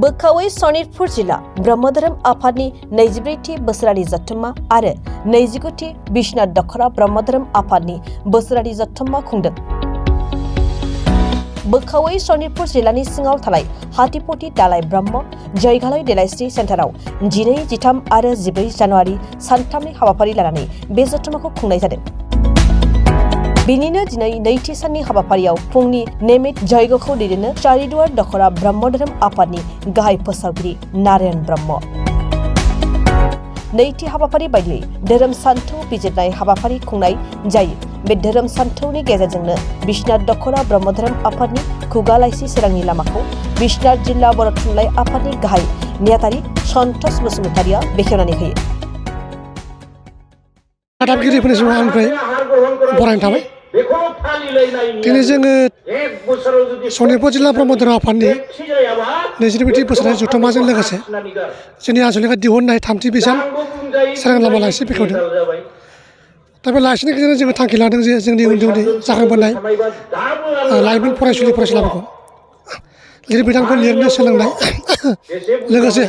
बोखावै सनितपुर जिल्ला ब्रह्म धोरोम आफादनि 24थि बोसोरारि जथुम्मा आरो 29थि बिश्वनाथ दख'रा ब्रह्म धोरोम आफादनि बोसोरारि जथुम्मा खुंदों। बोखावै सनितपुर जिल्लानि सिङाव थानाय हातिपति दालाय ब्रह्म जयगालय देलायस्रि सेन्टाराव 12, 13 आरो 14 जानुवारि सानथामनि हाबाफारि लानानै बे जथुम्माखौ खुंनाय जादों। बेनिनो दिनै नैथि साननि हाबाफारियाव फुंनि नेमित जयगखौ दैदेननो चारिदुवार दख'रा ब्रह्म धोरोम आफादनि गाहाय फोसावगिरि नारायण ब्रह्म। नैथि हाबाफारि बायदियै धोरोम सान्थौ बिजिरनाय हाबाफारि खुंनाय जायो। बे धोरोम सान्थौनि गेजेरजोंनो बिश्वनाथ दख'रा ब्रह्म धोरोम आफादनि खुगा लाइसि सोरांनि लामाखौ बिश्वनाथ जिल्ला बर' थुनलाइ आफादनि गाहाय नेहाथारि सन्तोष बसुमतारिया बेखेवनानै होयो। दिनै जोङो सनितपुर जिल्ला ब्रह्म धोरोम आफादनि 24थि बोसोरारि जथुम्माजों लोगोसे जोंनि आनसलिकआ दिहुननाय 3थि बिजाब सोरां लामा लाइसि बेखेवदों। दा बे लाइसिनि गेजेरजों जोङो थांखि लादों जे जोंनि उन्दै उन्दै जाखांबोनाय लाइमोन फरायसुलि फरायसुलाफोरखौ लिरबिदांखौ लिरनो सोलोंनाय लोगोसे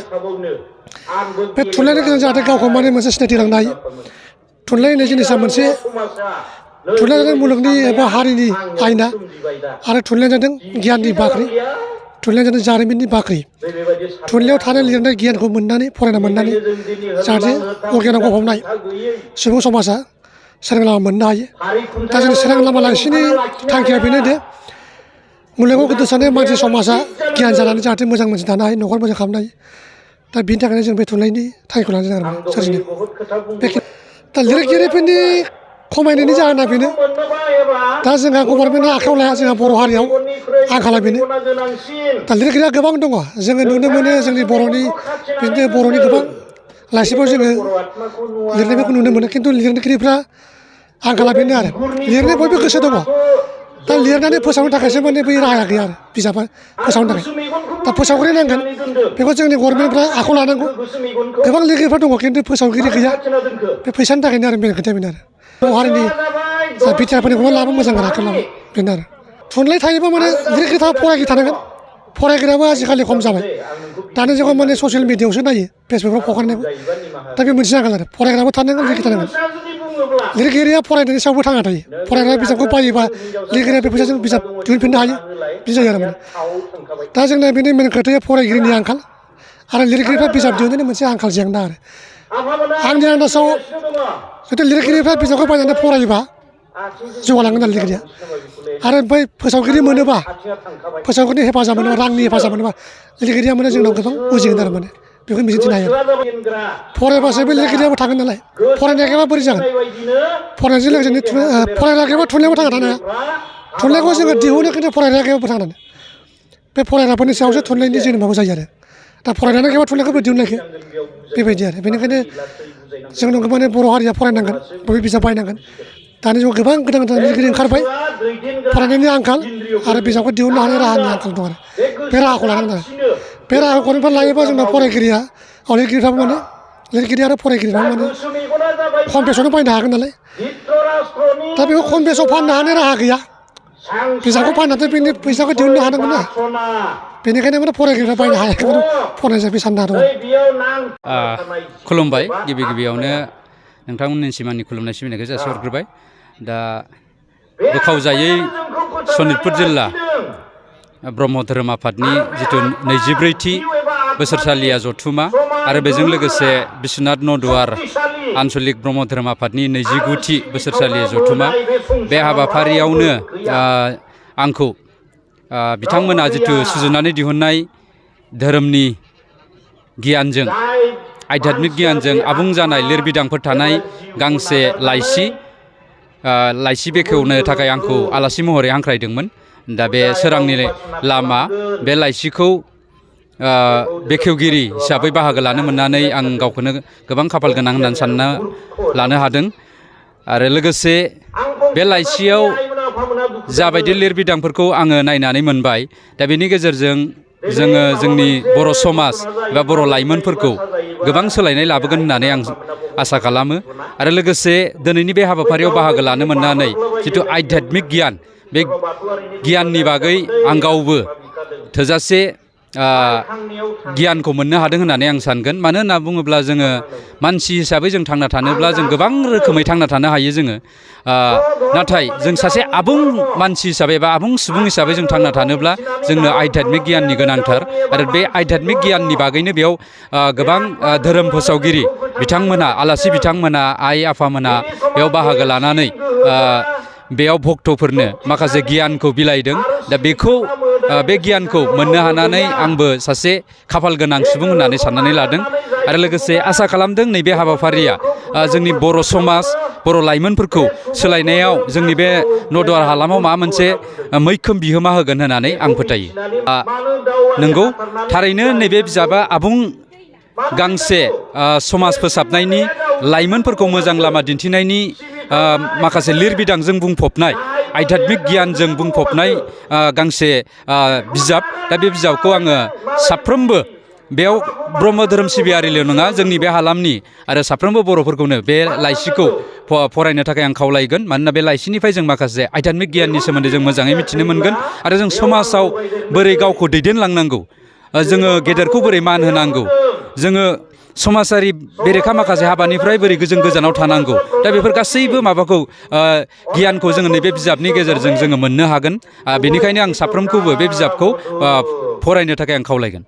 बे थुनलाइनि गेजेरजों जाहाथे गावखौ माने मोनसे सिनायथि लांनो हायो। थुनलाइ होननाय जिनिसा मोनसे थुनलाइया जादों मुलुगनि एबा हारिनि आयना आरो थुनलाइया जादों गियाननि बाख्रि, थुनलाइया जादों जारिमिननि बाख्रि। थुनलाइयाव थानाय लिरनाय गियानखौ मोननानै फरायना मोननानै जाहाथे अगियानाव गफबनाय सुबुं समाजा सोरां लामा मोननो हायो। दा जों सोरां लामा लाइसिनि थांखिया बेनो दे मुलुगाव गोदोसोनाय मानसि समाजा गियान जानानै जाहाथे मोजां मानसि दानो हायो, न'खर मोजां खालामनो हायो। दा बिनि थाखायनो जों बे थुनलाइनि थांखिखौ लानाय जादों आरो सोरजिनो। दा लिरगिरिफोरनि खमायनायनि जाहोना बेनो दा जोंहा गभर्नमेन्टआ आखायाव लाया, जोंहा बर' हारियाव आंखाला बेनो। दा लिरगिरिया गोबां दङ, जोङो नुनो मोनो जोंनि बर'नि बिदिनो बर'नि गोबां लाइसिफोर जोङो लिरनायफोरखौ नुनो मोनो, खिन्थु लिरगिरिफ्रा आंखाला बेनो आरो लिरनो बयबो गोसो दङ। दा लिरनानै फोसावनो थाखायसो माने बै राहाया गैया आरो बिजाबा फोसावनो थाखाय। दा फोसावगिरि नांगोन, बेखौ जोंनि गभर्नमेन्टफ्रा आखायाव लानांगौ। गोबां लिरगिरिफोर दङ खिन्थु फोसावगिरि गैया, बे फैसानि थाखायनो आरो मेन खोथाया बेनो आरो बर' हारिनि जा बिटिआरफोरनिखौबो लाबो मोजां आखायाव लाबो बेनो आरो थुनलाइ थायोबा माने लिरगिरि फरायगिरि थानांगोन। फरायग्रायाबो आजिखालि खम जाबाय, दानि जुगाव माने ससियेल मिडियायावसो नायो, फेसबुकफ्राव हगारनायखौ। दा बे मोनसे नांगोन आरो फरायग्राबो थानांगोन, लिरगिरि थानांगोन। लिरगिरिया फरायनायनि सायावबो थांना थायो, फरायग्रा बिजाबखौ बायोबा लिरगिरिया बे फैसाजों बिजाब दिहुनफिननो हायो, बिदि जायो आरो माने। दा जोंना बेनि मेन खोथाया फरायगिरिनि आंखाल आरो लिरगिरिफ्रा बिजाब दिहुननायनि मोनसे आंखाल जेंना आरो आंनि आन्दाजाव जुदि लिरगिरिफ्रा बिजाबखौ बायनानै फरायोबा जौगालांगोन आरो लिरगिरिया। आरो बै फोसावगिरि मोनोबा, फोसावगिरिनि हेफाजाब मोनोबा, रांनि हेफाजाब मोनोबा लिरगिरिया माने जोंनाव गोबां बुजिगोन आरो माने बेखौ मिजिंथिनो हायो। फरायबासो बे लिरगिरियाबो थागोन नालाय, फरायनाया गैयाबा बोरै जागोन? फरायनायजों लोगोसे फरायग्रा गैयाबा थुनलाइयावबो थांना थानो हाया। थुनलाइखौ जोङो दिहुनो खिन्थु फरायग्रा गैयाबा थांना थानो। बे फरायग्राफोरनि सायावसो थुनलाइनि जोनोमाबो जायो आरो दा फरायनानै गैयाबा थुनलाइखौबो दिहुनलायखो बेबायदि आरो बेनिखायनो जोंनाव माने बर' हारिया फरायनांगोन, बबे बिजाब बायनांगोन। दानि जुगाव गोबां गोदान गोदान लिरगिरि ओंखारबाय, फरायनायनि आंखाल आरो बिजाबखौ दिहुननो हानाय राहानि आंखाल दं आरो बे राहाखौ लानांगोन आरो बे राहाखौ गभर्नमेन्टआ लायोबा जोंनाव फरायगिरिया लिरगिरिफ्राबो माने लिरगिरि आरो फरायगिरिफ्राबो माने खम बेसेनावनो बायनो हागोन नालाय। दा बेखौ खम बेसेनाव फाननो हानाय राहा गैया, बिजाबखौ फाननानै बेनि फैसाखौ दिहुननो हानांगोन ना। बेनिखायनो माने फरायगिरिफ्रा बायनो हायाखै, फरायनाय बे सानना दङ। खुलुमबाय, गिबि गिबियावनो नोंथांमोननिसिम आंनि खुलुमनाय सिबिनायखौ जासिहरग्रोबाय। दा बोखावजायै सनितपुर जिल्ला ब्रह्म धोरोम आफादनि जिथु 24थि बोसोरसालिया जथुम्मा आरो बेजों लोगोसे बिश्वनाथ नदुवार आनसलिक ब्रह्म धोरोम आफादनि 29थि बोसोरसालिया जथुम्मा, बे हाबाफारियावनो आंखौ बिथांमोना जिथु सुजुनानै दिहुननाय धोरोमनि गियानजों, आध्यात्मिक गियानजों आबुं जानाय लिरबिदांफोर थानाय गांसे लाइसि बेखेवनो थाखाय आंखौ आलासि महरै हांख्रायदोंमोन। दा बे सोरांनि लामा बे लाइसिखौ बेखेवगिरि हिसाबै बाहागो लानो मोननानै आं गावखौनो गोबां खाफाल गोनां होननानै सानना लानो हादों। आरो लोगोसे बे लाइसियाव जाबायदि लिरबिदांफोरखौ आङो नायनानै मोनबाय, दा बेनि गेजेरजों जोङो जोंनि बर' समाज एबा बर' लाइमोनफोरखौ गोबां सोलायनाय लाबोगोन होननानै आं आसा खालामो। आरो लोगोसे दिनैनि बे हाबाफारियाव बाहागो लानो मोननानै जिथु आध्यात्मिक गियान, बे गियाननि बागै आं गावबो थोजासे गियानखौ मोननो हादों होननानै आं सानगोन। मानो होनना बुङोब्ला जोङो मानसि हिसाबै जों थांना थानोब्ला जों गोबां रोखोमै थांना थानो हायो जोङो। नाथाय जों सासे आबुं मानसि हिसाबै बा आबुं सुबुं हिसाबै जों थांना थानोब्ला जोंनो आध्यात्मिक गियाननि गोनांथार। आरो बे आध्यात्मिक गियाननि बागैनो बेयाव गोबां धोरोम फोसावगिरि बिथांमोना, आलासि बिथांमोना, आइ आफामोना बेयाव बाहागो लानानै बेयाव भक्तफोरनो माखासे गियानखौ बिलाइदों। दा बेखौ बे गियानखौ मोननो हानानै आंबो सासे खाफाल गोनां सुबुं होननानै साननानै लादों। आरो लोगोसे आसा खालामदों नैबे हाबाफारिया जोंनि बर' समाज, बर' लाइमोनफोरखौ सोलायनायाव जोंनि बे नदुवार हालामाव माबा मोनसे मैखोम बिहोमा होगोन होननानै आं फोथायो। नंगौ, थारैनो नैबे बिजाबा आबुं गांसे समाज फोसाबनायनि, लाइमोनफोरखौ मोजां लामा दिन्थिनायनि माखासे लिरबिदांजों बुंफबनाय, आध्यात्मिक गियानजों बुंफबनाय गांसे बिजाब। दा बे बिजाबखौ आङो साफ्रोमबो, बेयाव ब्रह्म धोरोम सिबियारिल' नङा, जोंनि बे हालामनि आरो साफ्रोमबो बर'फोरखौनो बे लाइसिखौ फरायनो थाखाय आं खावलायगोन। मानोना बे लाइसिनिफ्राय जों माखासे आध्यात्मिक गियाननि सोमोन्दै जों मोजाङै मिथिनो मोनगोन। आरो जों समाजाव बोरै गावखौ दैदेनलांनांगौ, जोङो गेदेरखौ बोरै मान होनांगौ, जोङो समाजारि बेरेखा माखासे हाबानिफ्राय बोरै गोजानाव थानांगौ, दा बेफोर गासैबो माबाखौ गियानखौ जोङो नैबे बिजाबनि गेजेरजों जोङो मोननो हागोन। बेनिखायनो आं साफ्रोमखौबो बे बिजाबखौ फरायनो थाखाय आं खावलायगोन।